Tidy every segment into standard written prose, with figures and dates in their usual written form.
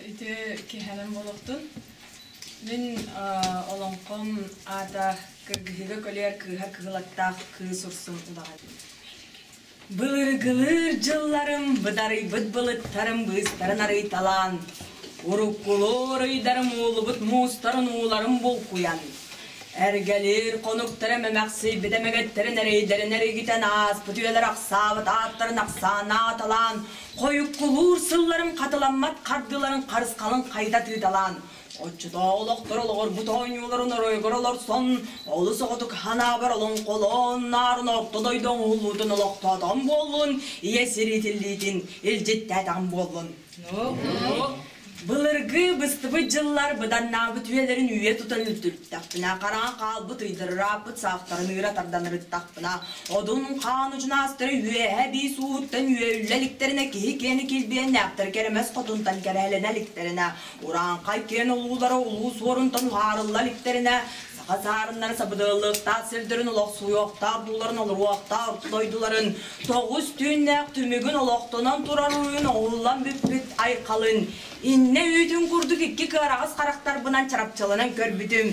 Ити киһэнэн буолуохтун. Мин олоҥхом аата Кыргыһыыга көлүйэр кыыһар кыһыл аттаах кыыс урсун удаҕан. Былыргылыыр дьылларым быдарыйбыт былыттарым быыстарын арыйталаан, уруккулуур ыйдарым уулубут муустарын ууларын булкуйан, эргэлиир хонуктарым эмэхсийбит эмэгэттэрин эрэйдэрин эригитэн ааспыт үйэлэр ахсаабыт ааттарын ахсаанааталаан, хойуккулуур сылларым хатыламмат хардыыларын харысхалын хайыта тыыталаан, Оччотооҕу олохтор олоҕорбут оонньууларын оройугар олорсон, олус оҕотук ханаабар олоҥхолоон, наарын орто дойду оҥоһуллуутун олохтоотоҕум буоллун, ийэ сир иитиллиитин илдьиттээтэҕим буоллун. Былыргы быстыбыт дьыллар быданнаабыт үйэлэрин үүйэ тутан үлтүрүттэхпинэ, хараҥа хаалбыт ыйдар ырааппыт саахтарын ыыра тардан ырыттахпына, Одун хаан удьунаастары үөһэ биис ууһуттан үөүллэ иликтэринэ киһи киэни килбиэннээхтэр кэрэмэс хотунтан кэрэһэлэнэ иликтэринэ, урааҥхай киэн улуулара улуу суорунтан уһаарылла иликтэринэ, саха саарыннара сабыдыаллыахтаах сирдэрин олохсуйуохтаах дууларын олоруохтаах орто дойдуларын тоҕус түүннээх түмүгүн олохтонон турар уйун оҥоһуллан бүппүт айхалын иннэ үүтүн курдук икки кыараҕас харахтарбынан чарапчыланан көрбүтүм.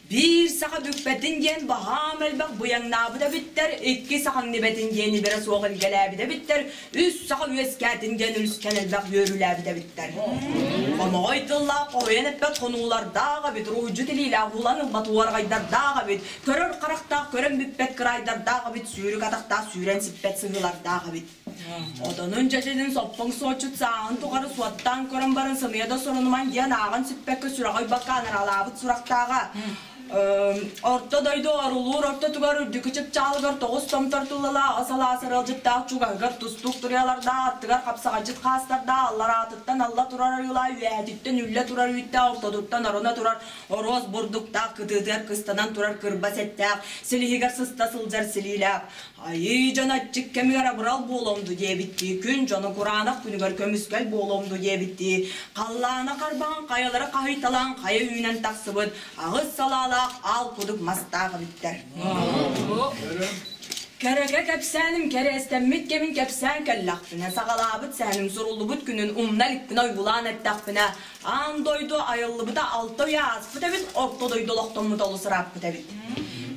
Биир саха бүкпэтин диэн баһаам элбэх быйаҥнаабыт эбиттэр, икки саха иҥнибэтин диэн ибирэ суох илгэлээбит эбиттэр, үс саха үөскээтин диэн үлүскэн элбэх үөрүүлээбит эбиттэр. Хомоҕой тыллаах хоһуйан эппэт хонуулардаах эбит, уруһуйдьут илиилээх уулан ылбат уораҕайдардаах эбит, көрөр харахтаах көрөн бүппэт кыраайдардаах эбит, сүүрүк атахтаах сүүрэн сиппэт сыһыылардаах эбит. Отонун дьэдьэнин соппоҥ суоччут сааһын тухары суоттаан көрөн баран сымыйа да сурунуман диэн ааҕан сүппэккэ сүрэҕэ уйбакка анаралаабыт сурахтааҕа. Орто дойду орулуур ортотугар үрдүкү чыпчаалыгар тоҕус томтор тулалаах ас алаас арыалдьыттаах чугаһыгар тустуук туруйалардаах аттыгар хапсаҕайдьыт хаастардаах аллараатыттан алла турар арыылаах үөһэтиттэн үллэ турар үүттээх ортотуттан оруна турар оруос бурдуктаах кытыытыгар кыстанан турар кырбас эттээх силиһигэр сыста сылдьар силиилээх Айыы дьон аччык кэмигэр абырал буолуом дуу диэбиттии, күн дьону кураанах күнүгэр көмүскэл буолуом дуу диэбиттии, халлаана харбаан хайалары хаһыйталаан хайа үүнэн тахсыбыт аҕыс салаалаах аал кудук мастаах эбиттэр. Кэрэкэ кэпсээним кэриэстэммит кэмин кэпсээн кэллэхпинэ, саҕалаабыт сэһэним суруллубут күнүн умна иликпинэ ойуулаан эттэхпинэ, аан дойду айыллыбыта алта үйэ ааспыт эбит, орто дойду олохтоммута олус ырааппыт эбит.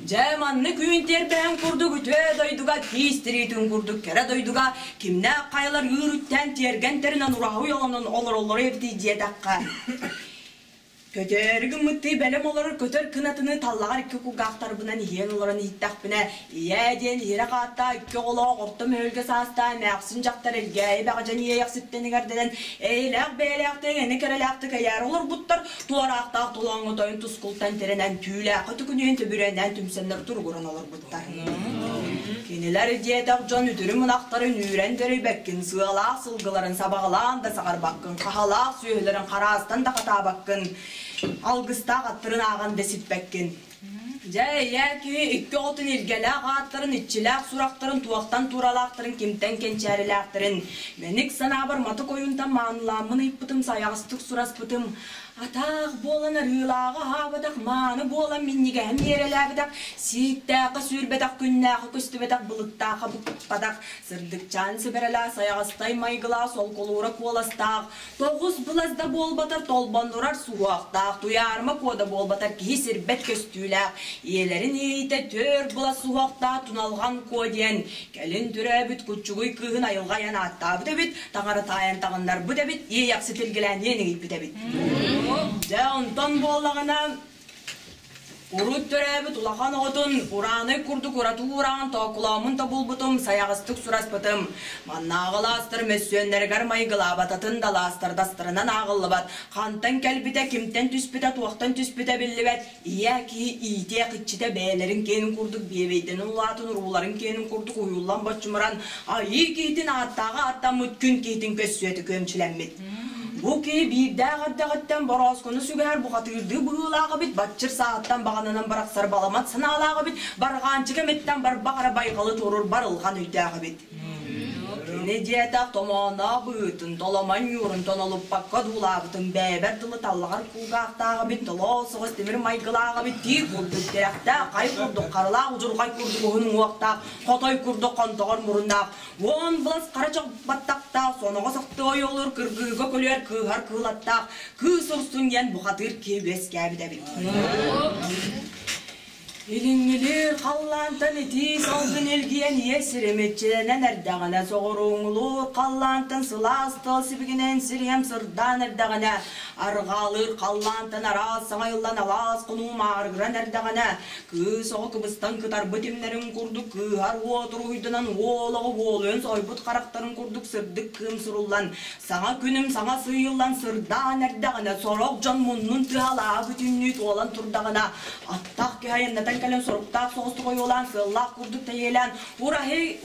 Дьэ, маннык үүн тиэрбэһин курдук үтүө дойдуга, киис тириитин курдук кэрэ дойдуга кимнээх хайалар ыыр үттээн тиэргэн тэринэн ураһа уйаланан олороллоро эбитий диэтэххэ, Көтөөрү гыммыттыы бэлэм олорор көтөр кынатыныы таллаҕар икки кулгаахтарбынан иһийэн олорон иһиттэхпинэ, ийээ диэн иһирэх ааттаах икки оҕолоох орто мөһүлгэ саастаах эмээхсин дьахтар Элгээйи бэҕэдьэн иэйэхситтэнигэр дэнэн эйэлээх бэйэлээхтик эҥэ кэрэлээхтик эйээр олорбуттар, туораахтаах толооҥҥо тойон тускултан тирэнэн түүлээххэ түкүнүйэн төбүрүөннээн түмсэннэр туругуран олорбуттар. Кинилэр диэтэх дьон үтүрүм ынахтарын үүрэн дөрүйбэккин, сыалаах сылгыларын сабаҕалаан да саҕарбаккын, хаһалаах сүөһүлэрин хараастан да хатаабаккын, алгыстаах аттарын ааҕан да сиппэккин. Дьэ, ийээ киһи икки оҕотун илгэлээх ааттарын, иччилээх сурахтарын, туохтан тууралаахтарын, кимтэн кэнчээрилээхтэрин мэник санаабар матык ойуунтан маанылааммын ыйыппытым, сайаҕастык сураспытым. Атаах буолан арыылааҕы аһаабатах, мааны буолан минньигэһин миэрэлээбэтэх, сииктээххэ сүүрбэтэх, күннээххэ көстүбэтэх, былыттаахха букпатах, сырдыкчаан сэбэрэлээх, сайаҕастай майгылаах, солкулуура куоластаах, тоҕус былас да буолбатар толбоннурар суһуохтаах, туйаарыма куода буолбатар киһи сирбэт көстүүлээх, ийэлэрин иэйитэ түөрт былас суһуохтаах туналҕан куо диэн, кэлин төрөөбүт куччугуй кыыһын айылҕа айан ааттаабыт эбит, таҥара таайан таҕыннарбыт эбит, иэйэхсит илгэлээн иэниҥийбит эбит. Дьэ, онтон буоллаҕына, урут төрөөбүт улахан оҕотун ураанай курдук ураты уураан тоокулооммун тобулбутум, сайаҕастык сураспытым. Маннааҕы лаастар мөссүөннэригэр майгылаабататын да лаастардастарынан ааҕыллыбат, хантан кэлбитэ, кимтэн түспүтэ, туохтан түспүтэ биллибэт, ийэ киһи иитиэх иччитэ бэйэлэрин киэнин курдук биэбэйдэнэн улаатан урууларын киэнин курдук уйуллан боччумуран айыы киһитин ааттааҕа ааттаммыт күн киһитин көссүөтэ күөмчүлэммит. Бу киһи биирдээх эрдэҕиттэн борооскону сүгэһэр бухатыырдыы быһыылаах эбит, баччыр сааһыттан баҕанынан бырахсар баламат санаалаах эбит, барҕаанчык эмиттэн барбах эрэ байҕалы туоруур барылҕан өйдөөх эбит. Кини диэтэх томооноох быһыытын, толомон ньуурун тонолуппакка одуулаабытын бэйэбэр дылы таллаҕар кулгаахтаах эбит, толоос соҕус тимир майгылаах эбит, тии курдук тирэхтээх, хай курдук харылаах, удьурҕай курдук уһун уҥуохтаах, хотой курдук хонтоҕор муруннаах, уон былас хара чох баттахтаах, соноҕос ахтыы ойуулуур, кыргыыга көлүөр кыыһар кыылаттаах, кыыс урсун диэн бухатыыр киһи үөскээбит эбит. Илиҥҥилиир халлаантан итии салгын илгийэн ийэ сирим иччилэнэн эрдэҕинэ, соҕурууҥулуур халлаантан сылаас тыал сибигинэн сириэм сырдаан эрдэҕинэ, арҕаалыыр халлаантан араас саҥа айыллан алаас хонуу маарыгыран эрдэҕинэ, кыыс оҕо кыбыстан кытарбыт имнэрин курдук кыыһар уот уруһуйданан уол оҕо уолуйан соһуйбут харахтарын курдук сырдык кыым суруллан, саҥа күнүм саҥа сыыйыллан сырдаан эрдэҕинэ, сорох дьон муннун тыалааҕа бүтүннүү туолан турдаҕына, Аттаах киһи айаннатан кэлэн соруктаах соҕустук ойуолаан, сыаллаах курдук тэйиэлээн,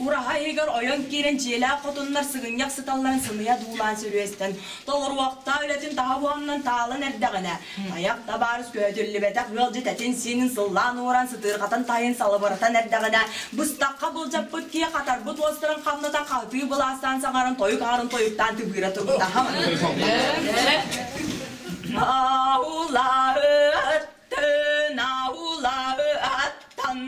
ураһа иһигэр ойон киирэн дьиэлээх хотуннар сыгынньах сыталларын сымыйа дуулаан сөрүөстэн, толоруохтаах үлэтин таһа буһаннан таалан эрдэҕинэ, тайах табаарыс көһөтүллүбэтэх ыалдьыт этин-сиинин сыллаан ууран сытыырҕатан таайын салыбыратан эрдэҕинэ, быстахха былдьаппыт киһи хатарбыт уостарын хамнатан хаһытыы былаастаан саҥаран тойук аҥарын тойуктаан тыбыыра турбута. Аулаһыт Тынаулаһыаттан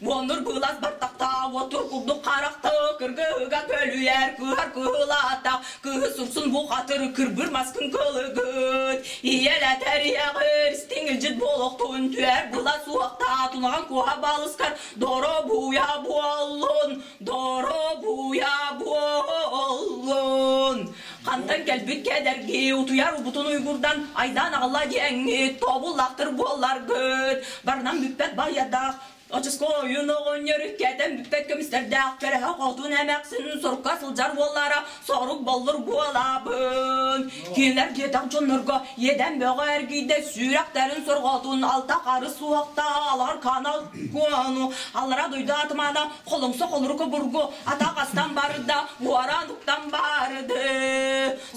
уонур былас баттахтаа уотур курдук харахта кыргыһыга көлүйэр кыһар кыһылаата кыһы сурсун бухатыр кырбыр маскын кылыгыт ийэлэтэр ийэҕир истиҥ илдьит буолуохтун түөр былас уохтаа тунаҕан куоһа балыскар доробуйа буоллун доробуйа буоллун Хантан кэлбит кэдэрги утуйар убутун уйгурдан айдаан аҕалла диэҥҥит тобуллахтыр буолларгыт барынан бүппэт байыардаах очускойун оҕонньор кэтэн бүппэт көмүстэрдээх кэрэһэ хотун эмээхсин сорукка сылдьар буоллара сорук боллур буолабын кинилэр диэтэх дьоннорго иэдэн бөҕө эргийдэ сүрэхтэрин сорҕотун алта харыс суохта алар канал куону аллара дойду атымаана холоҥсо холорука бургу атах астан барда, уоран уктан барды.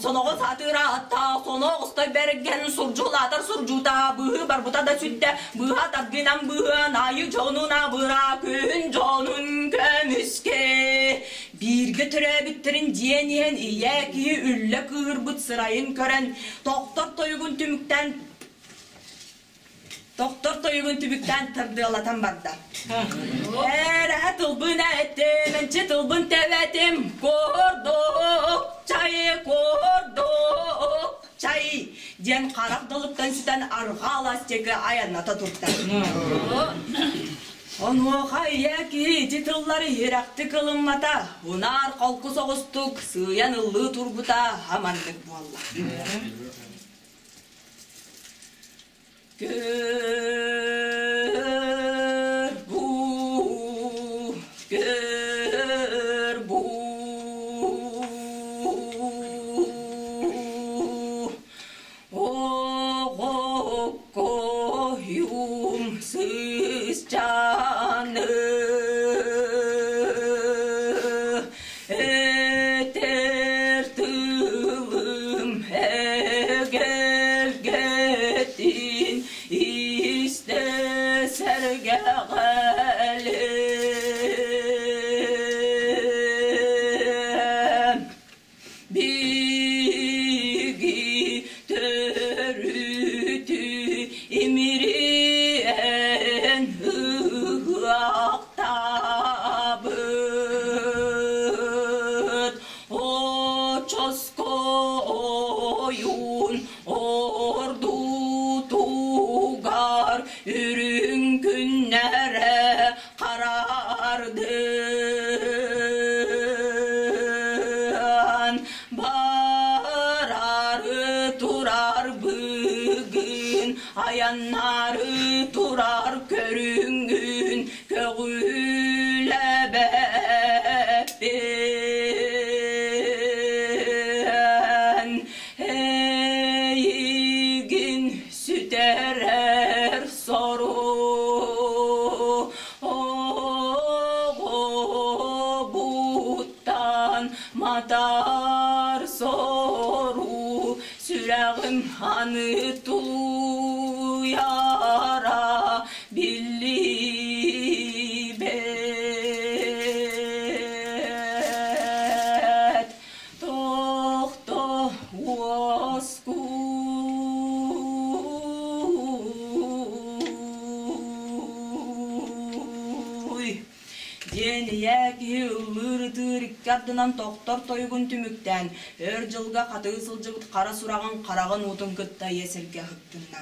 Соноҕос атыыраатта, соноҕостой бэргэн сурдьулаатар сурдьута, быһыы барбыта да сүттэ, быыһа тардынан быһыан айы дьонун абыра, күн дьонун көмүскэ. Бииргэ төрөөбүттэрин диэн иһэн ийэ киһи үллэ кыыһырбыт сырайын көрөн, тохтор тойугун түмүктэн Тохтор тойугун түбүктээн тардыалатан барда. Эрэһэ тылбын эттим, энчи тылбын тэбэтим, курдук чай, курдук чай диэн харах далыттан сүтэн арҕаа ластика айанната турда. Онуоха ийэ киһи ити тыллары иһирэхтик ылыммата, унаар холку соҕустук сыыйан ыллыы турбута аманнык буолла. Көр бу, көр бу, оҕоккойум сыысчааны Этэр тылым эгэлгэтин истэ сэргэҕэлээн Биһиги төрүтү имириэн ыһыахтаабыт очоскойун ордутугар үрүҥ күннэрэ харардыан барары турар бүгүн айаннары турар көрүҥүн көҕүлэбэппин эйигин сүтэрэр сору оҕобуттан матар сору сүрэҕим аны тулуйара биллибэт. Диэн ийэ киһи ыллыыр-ытыыр икки ардынан тохтор тойугун түмүктээн, өр дьылга хатыы сылдьыбыт хара сураҕын хараҕын уутун кытта ийэ сиргэ ыһыктынна.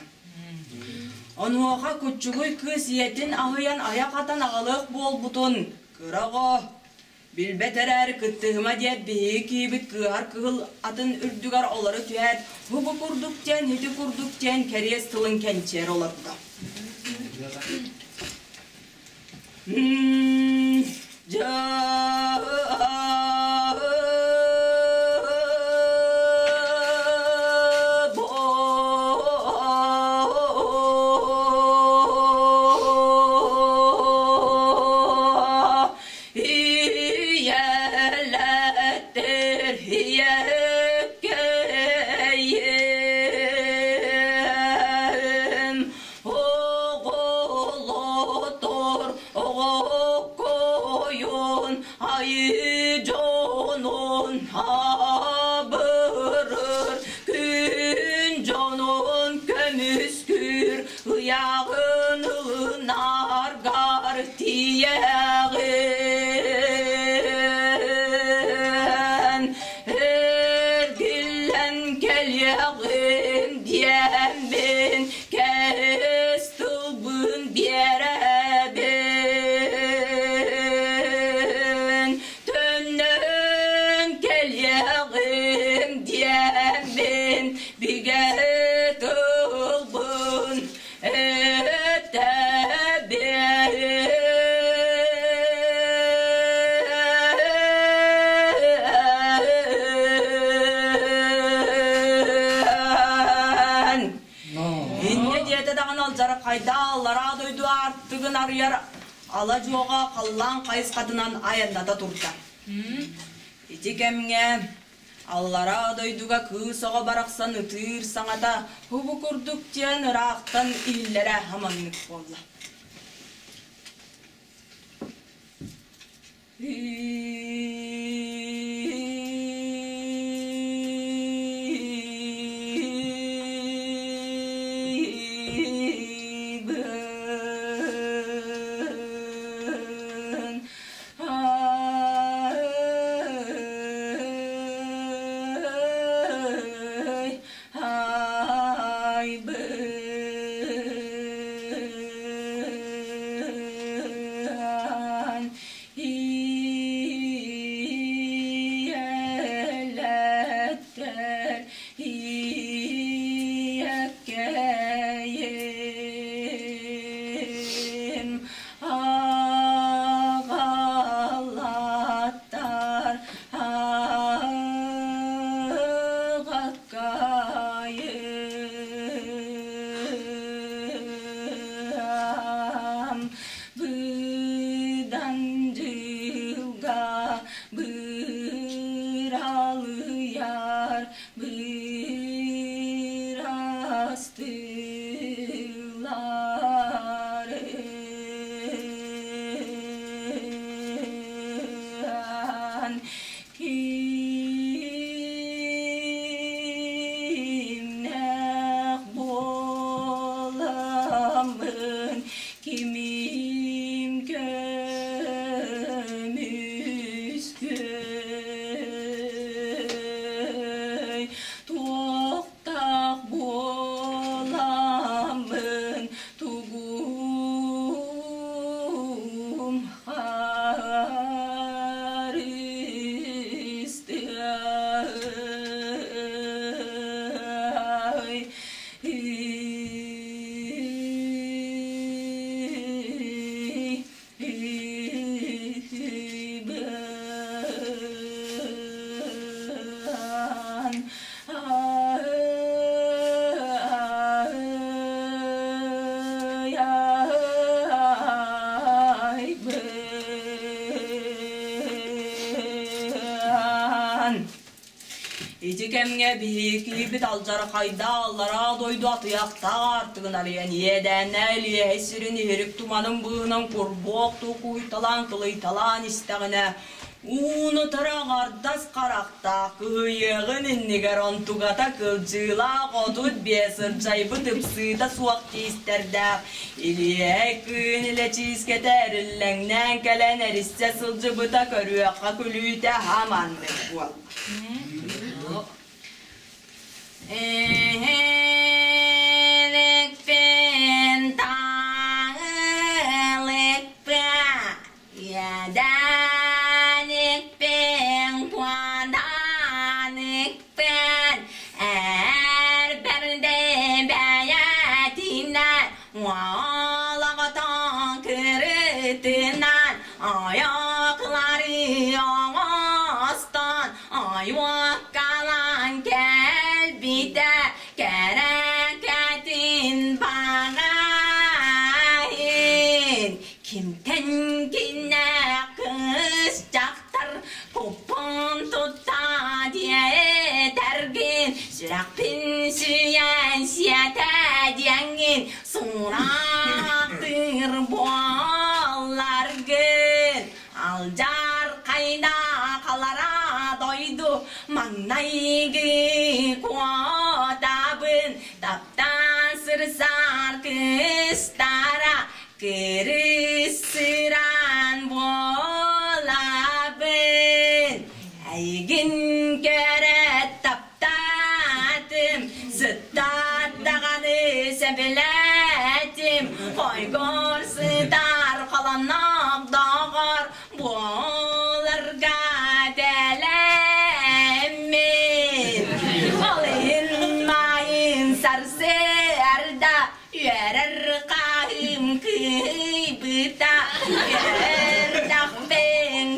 Онуоха куччугуй кыыс ийэтин аһыйан айах атан аҕалыах буолбутун, кыра оҕо, билбэт эрээри кыттыһыма диэт биһиги киһибит кыыһар кыһыл атын үрдүгэр олоро түһээт, бу бу курдук диэн, ити курдук диэн кэриэс тылын кэнчиэр олордо. Ийэлэттэр ийэккэйим Оҕолотор оҕоккойун айыы дьонун абырыр күн дьонун көмүскүүр ыйааҕын ылынаргар тиийэҕин эргиллэн кэлиэҕим диэммин кэс тылбын биэрэбин төннөн кэлиэҕим диэммин бигэ тылбын этэбин. Инньэ диэтэ даҕаны алдьархайда аллараа дойду аартыгын арыйар ала дьуоҕа халлаан хайысхатынан айанната турда. Ити кэмҥэ Аллараа дойдуга кыыс оҕо барахсан ытыыр саҥата һубу курдук диэн ыраахтан иһиллэрэ хаманнык буолла. Иэлэттэр иэккэйим Аҕалаттар аҕаккайым быдан дьылга быралыйар Бырастыыларыан кимнээх буоламмын кимим көмүскүөй туохтаах буоламмын тугум харыстыай Ити кэмҥэ биһиги алдьархайда аллараа дойду атыйахтаах аартыгын арыйан иэдээннэ Илиэһэй сирин иһирик туманын быыһынан курбуох туу куйталаан кылыйталаан истэҕинэ. Ууну тараҕардас харахтаах кыһыйыаҕын иннигэр онтугата кылдьыылаах 35 ырдьайбыт ыпсыыта суох тиистэрдээх Илиэһэй кыын илэчиискэтэ эриллэҥнээн кэлэн эриссэ сылдьыбыта көрүөххэ күлүүтэ хаманнык буолла. Эһэликпин таҥылыкпын Иэдэникпин куоданикпин эр бэрди бэйэтинэн уолаҕытын кырытынан ойоклары оҥостон ойуоккалаан кэлбитэ кэрэкэтин баҕайын Кимтэн кинэ кыыс дьахтар куппун тутта диэтэргин сүрэхпин сүүйэн сиэтэ диэҥҥин сураахтыыр буолларгын алдьархайда халара дойду маҥнайгы куотабын таптаан сырсар кыыстара Кырыссыран буолабын, эйигин көрө таптаатым, сыттаат даҕаны сөбүлээтим, хойгор сытар холонноох доҕор буоларга бэлэммин. Ол иһин маайын сарсыарда Үөрэр хаһыым кыайбыта, үөрдэхпин,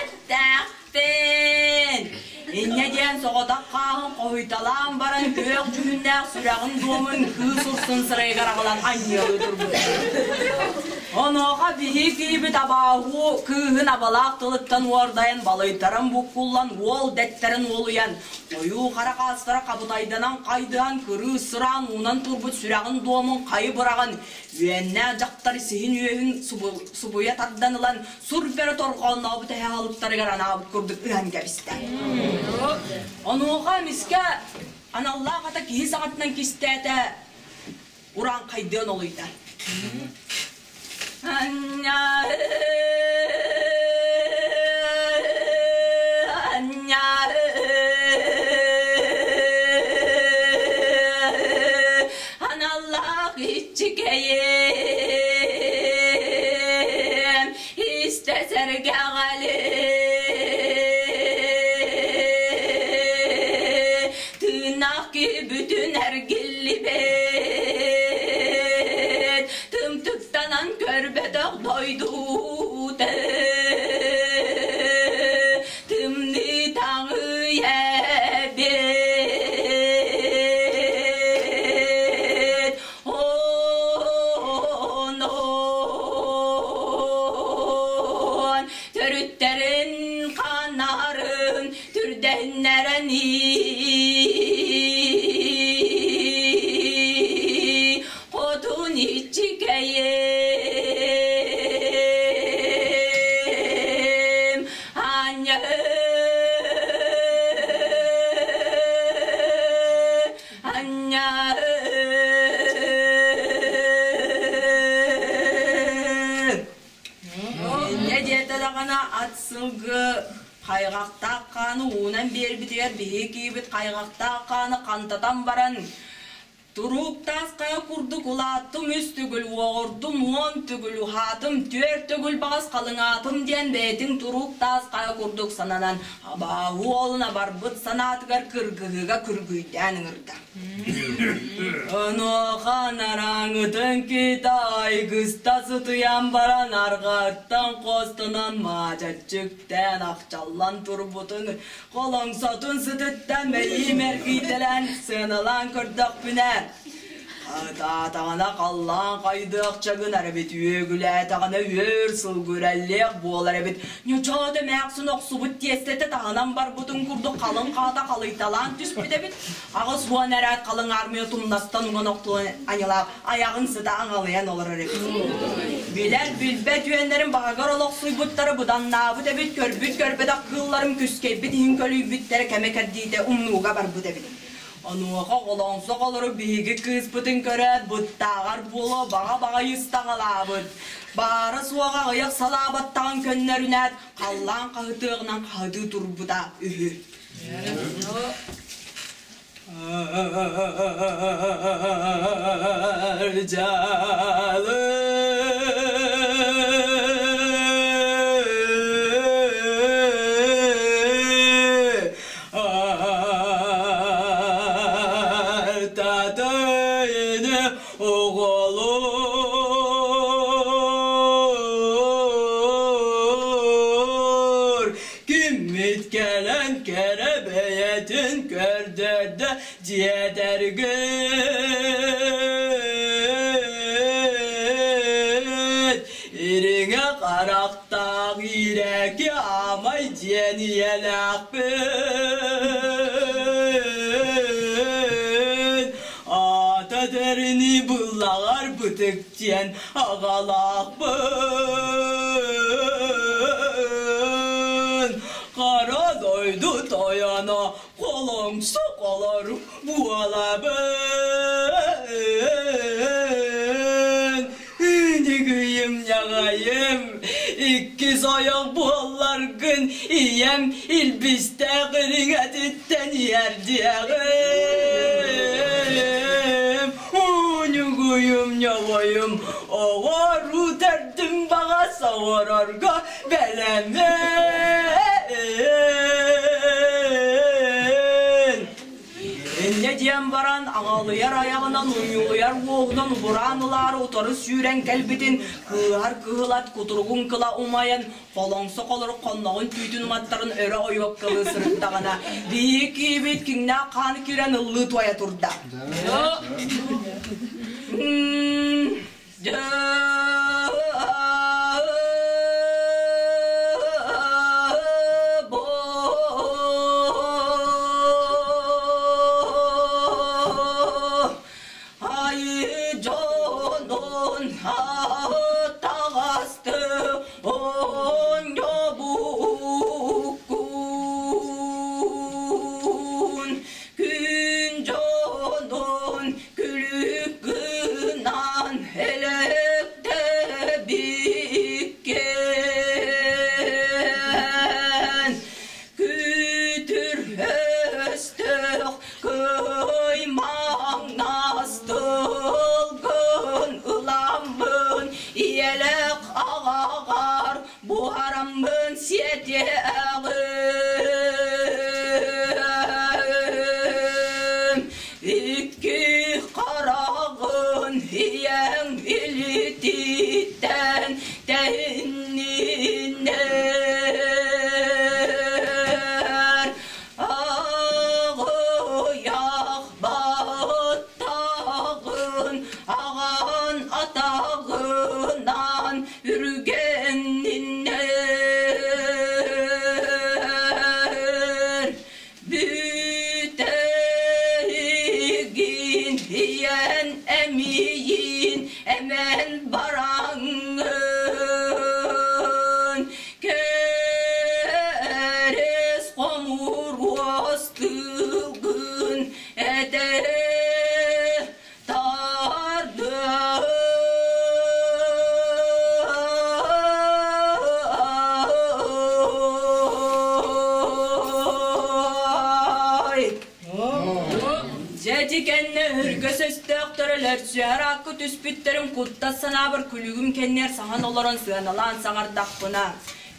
көттэхпин. Инньэ диэн соҕотох хааһын хоһуйталаан баран күөх дьүһүннээх сүрэҕин дуомун кыыс урсун сырайыгар аҕалан анньыалыы турбут. Онуоха биһи киһибит абааһы кыыһын абалаах тылыттан уордайан балыйтаран буккуллан уол дэттэрин уолуйан Ойуу хара хаастара хабытайданан хайдыһан, кырыы сыраан уунан турбут сүрэҕин дуомун хайы быраҕан, үөннээх дьахтар сиһин үөһүн субуйа тардан ылан, сур бөрө торҕооннообут эһэ аһылыктарыгар анаабыт курдук ыһан кэбистэ. Онуоха эмискэ аналлаах ата киһи саҕатынан кистээтэ, урааҥхайдыан олуйда. Аналлаах иччикэйим истэ сэргэҕэлин тыыннаах киһи бүтүн эргиллибит тымтыктанан көрбөтөх дойдута тымныы таҥыы эбит онон төрүттэрин ханарын түрдэннэрэн хотун иччикэйим анньа анньа Инньэ диэтэ даҕаны ат сылгы хайҕахтаах хааны уунан биэрбитигэр биһиги киһибит хайҕахтаах хааны хантатан баран Туруук таас хайа курдук улааттым үс төгүл, уоҕурдум уон төгүл, уһаатым түөрт төгүл баҕас халыҥаатым диэн бэйэтин туруук таас хайа курдук сананан абааһы уолун абарбыт санаатыгар кыргыһыыга күргүйдээн ыҥырда. Онуоха нарааҥытын кита айгыста сытыйан баран арҕааттан хостонон маачаччыктээн ахчаллан турбутун холоҥсотун сытыттан мэйиим эргийтэлээн сыаналаан көрдөхпүнэ, Хаһытаатаҕына халлаан хайдыахча гынар эбит, үөгүлээтэҕинэ үөр сылгы үрэллиэх буолар эбит. Ньучоот эмээхсин охсубут тиэстэтэ таһынан барбытын курдук халыҥ хаата халыйталаан түспүт эбит. 80 эрээт халыҥ аармыйа тумнастан уҥан охтуон аньылаах айаҕын сыта аҥалыйан олорор эбит. Билэр билбэт үөннэрин баһыгар олохсуйбуттара быданнаабыт эбит, көрбүт көрбөтөх кыылларын күскэйбит иһин көлүйбүттэрэ кэмэ кэрдиитэ умнууга барбыт эбит. Онуоха оҕолоҥсох олору биһиги кыыспытын көрөөт, быттааҕар буолуо баҕа-баҕа ыстаҥалаабыт. Баара-суоҕа аҕыйах салаабаттаҕын көннөрүнээт, халлаан хаһытыаҕынан хаһытыы турбута үһү. Ардьалы Татайны оҕолор киммит кэлэн кэрэ бэйэтин көрдөрдө диэтэргит ириҥэ харахтаах иирээки аамай диэн ийэлээхпин аата тэрини быллаҕар бытык диэн аҕалаахпын хара дойду тойоно холоҥсу холор буолабын Ньыгыйым ньаҕайым, иккис ойох буолларгын ийэм илбистээх ириҥэтиттэн иһэрдиэҕим. Ньугуйум ньоҕойум, оҕоруу төрдүм баҕас оҥорорго бэлэммин. Инньэ диэн баран аҕалыйар айаҕынан унньулуйар уоһунан убураан ылаары утары сүүрэн кэлбитин кыыһар кыһылат кутуругун кыла умайан холоҥсо холорук хонноҕун түүтүн уматтарын өрө ойуоккалыы сырыттаҕына биһиги киибит киҥнээх хаан киирэн ыллыы туойа турда. Айыы дьонун таҕасты оонньобуккун күн дьонун Күлүк гынан элэктэбиккин Күтүр өстөөх кыймаҥнастылгын ыламмын Ийэлээх аҕаҕар буһараммын сиэтиэҕим Икки хараҕын ийэҥ илититтэн тэһинниннэр Аҕыйах баттаҕын аҕан атаҕынан Үргэнниннэр Бүтэһигин ийэн эмиийин эмэн бараҥҥын Кэрис хомуруос тылгын этэ Дьэ ити кэннэ өһүргэс өстөөхтөрө өлөрсүһэр аакка түспүттэрин куттас санаабар күлүгүм кэннигэр саһан олорон сыаналаан саҥардахпына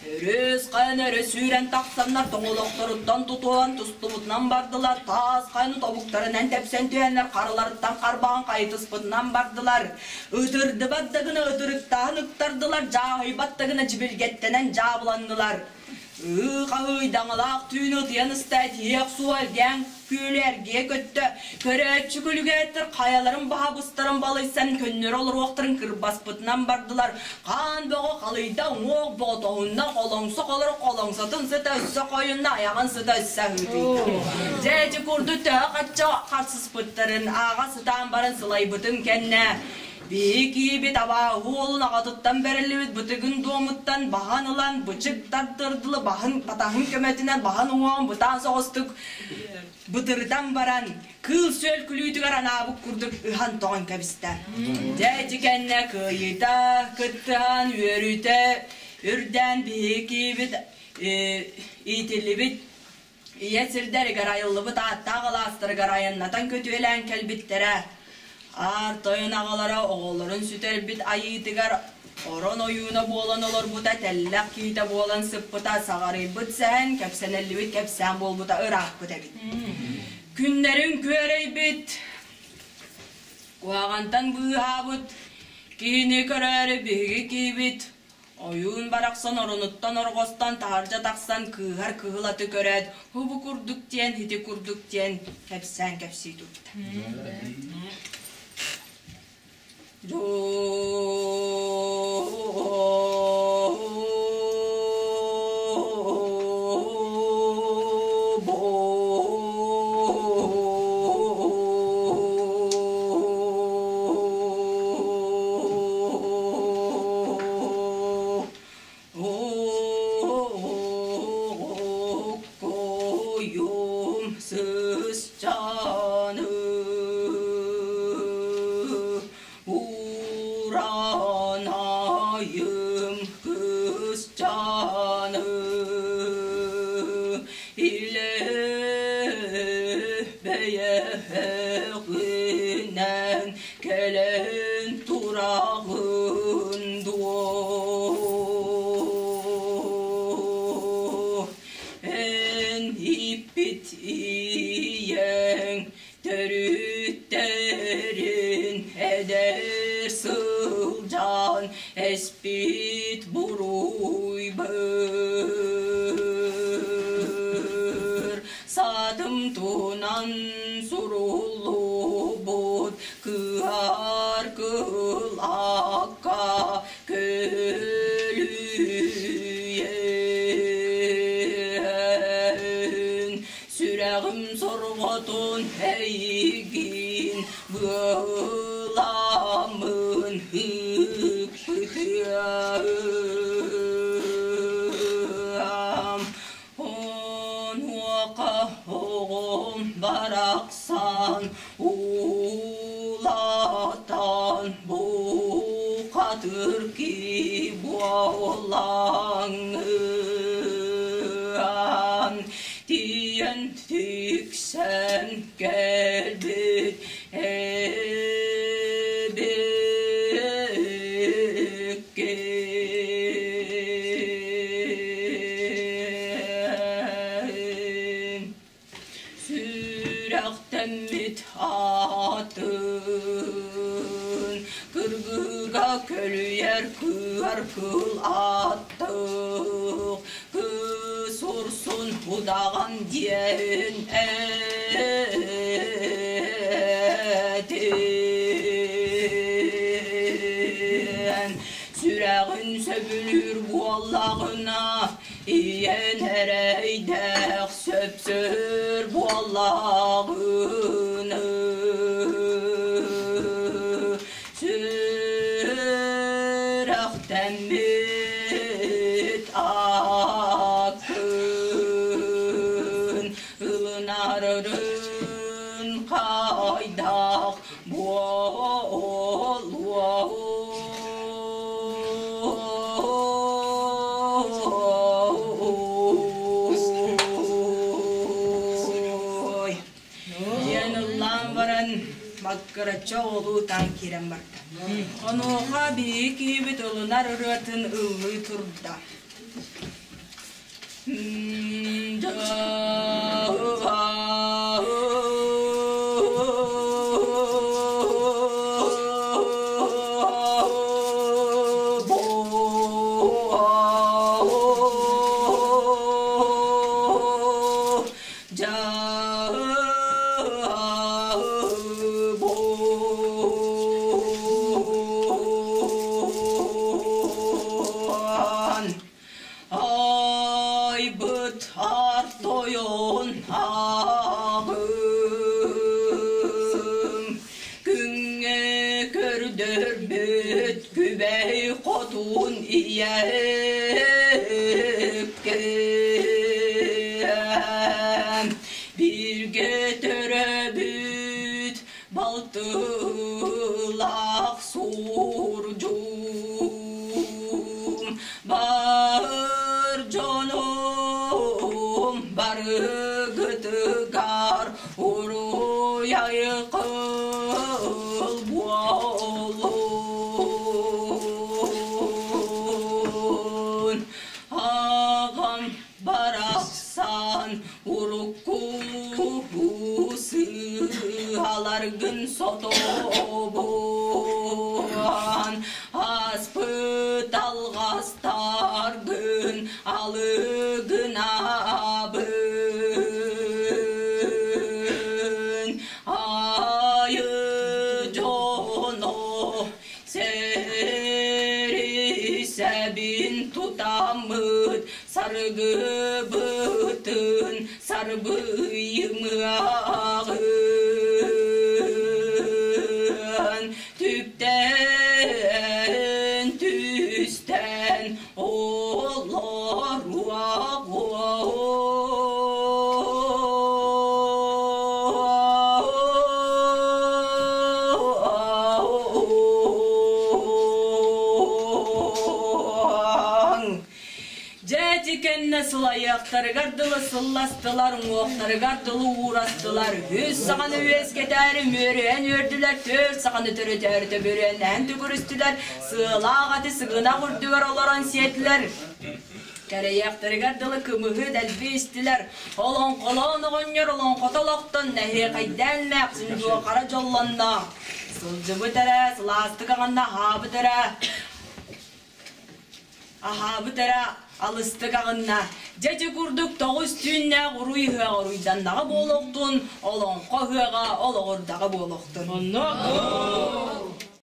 Өрүс хайан өрө сүүрэн тахсаннар тоҥолохторуттан тутуһан тустубутунан бардылар, таас хайаны тобуктарынан тэпсэн түһэннэр харыларыттан харбаан хайытыспытынан бардылар. Ытырдыбат да гына ытырыктаһан ыктардылар, дьааһыйбат да гына дьибилгэттэнэн дьаабыланнылар. Ыы-хаһыы ыйдаҥалаах түүнү ытыйан ыста этиһиэх суо элгээн күөлү эргийэ көттө. Көрөөччү күлүгээттэр хайаларын баһа быстарын балыйсан көннөрө олоруохтарын кырбаспытынан бардылар. Хаан бөҕө халыйда, уҥуох боҕотоһунна, холоҥсо холоро холоҥсотун сыта өссө хойунна, айаҕын сыта өссө аһыытыйда. Дьэ ити курдук төһө хачча харсыспыттарын ааҕа сытаан баран сылайбытым кэннэ биһи киһибит абааһы уолун аҕатыттан бэриллибит бытыгын дуомуттан баһан ылан бычык тардырдылы баһын батаһын көмөтүнэн баһын уҥуоҕун бытаан соҕустук бытырытан баран кыыл-сүөл күлүүтүгэр анаабыт курдук ыһан-тоҕон кэбистэ. Дьэ ити кэннэ кыайыыта кыттыһан үөрүүтэ үрдээн биһиги киһибит иитиллибит ийэ сирдэригэр айыллыбыт ааттаах алаастарыгар айаннатан көтүөлээн кэлбиттэрэ. Аар тойон аҕалара оҕолорун сүтэрбит айыытыгар орон ойууна буолан олорбута, тэллэх киһитэ буолан сыппыта, саҕарыйбыт сэһэн, кэпсэнэллибит кэпсээн буолбута ырааппыт эбит. Күннэрин күөрэйбит, куһаҕантан быыһаабыт, киһини көрөөрү биһиги киһибит, Ойуун барахсан оронуттан орҕостон таһырдьа тахсан кыыһар кыһыл аты көрөөт, һубу курдук диэн, ити курдук диэн кэпсээн кэпсии турда. Оккойум сысчаны Уранайым кысчаны Илэ бэйэҕинэн кэлэн тураҕын дуо? Эн ииппит ийэҥ төрүттэрин эдэр сылдьан эспит буруйбар саатым туһунан суруллубут кыһар кылаакка көлүйэн сүрэҕим сорҕотун эйигин быаламмын ыыппытыам Онуоха оҕом барахсан уулатан бухатыр кии буолаҥҥын тиийэн тиксэн кэлбит эбиккин. Сүрэхтэммит аатын кыргыга көлүйэр кыар кыл аттык кыс урсун удаҕан диэн этин сүрэҕин сөбүлүүр буоллаҕына ийэн эрэйдээх сөпсөһөр буоллаҕына Сүрэхтэммит аккын ылынарырын хайдах буолуой? Диэн ыллаан баран маккырачча оҕолуу таан киирэн барда. Онуоха биһиги киһибит ылынар ырыатын ыллыы турда. Күбэй хотун ийэккэм бииргэ төрөөбүт балтылаах сурдьум бар дьонум барыгытыгар уруй-айкыл буоллун. Аҕам барахсан урукку сыыһаларгын сотобун, ааспыт алҕастаргын алыгынабын. Айы дьоно сэри-сэбин тутаммыт саргыбытын сарбыйымыаҕын түптэн түстэн олоруоҕуҥ. Дьэ ити кэннэ сылайыахтарыгар дылы сылластылар, уҥуохтарыгар дылы уурастылар, үс саҕаны үөскэтээри үмүөрүһэн үөрдүлэр, түөрт саҕаны төрөтөөрү төбүрүөннэһэн түгүрүстүлэр, сыалаах аты сыгынах үрдүгэр олорон сиэтилэр. Кэрэйиэхтэригэр дылы кымыһы дэлби истилэр. Олоҥхолоон оҕонньор олоҥхото олохтон нэһиэхэйдээн мэхсин дьуохара дьоллонно. Сылдьыбыт эрэ, сылаастык аҕынна аһаабыт эрэ, Аһаабыт эрэ алыстык аҕынна. Дьэ ити курдук тоҕус түүннээх уруй ыһыаҕа уруйданнаҕа буолуохтун, олоҥхо ыһыаҕа олоҕурдаҕа буолуохтун. Онно.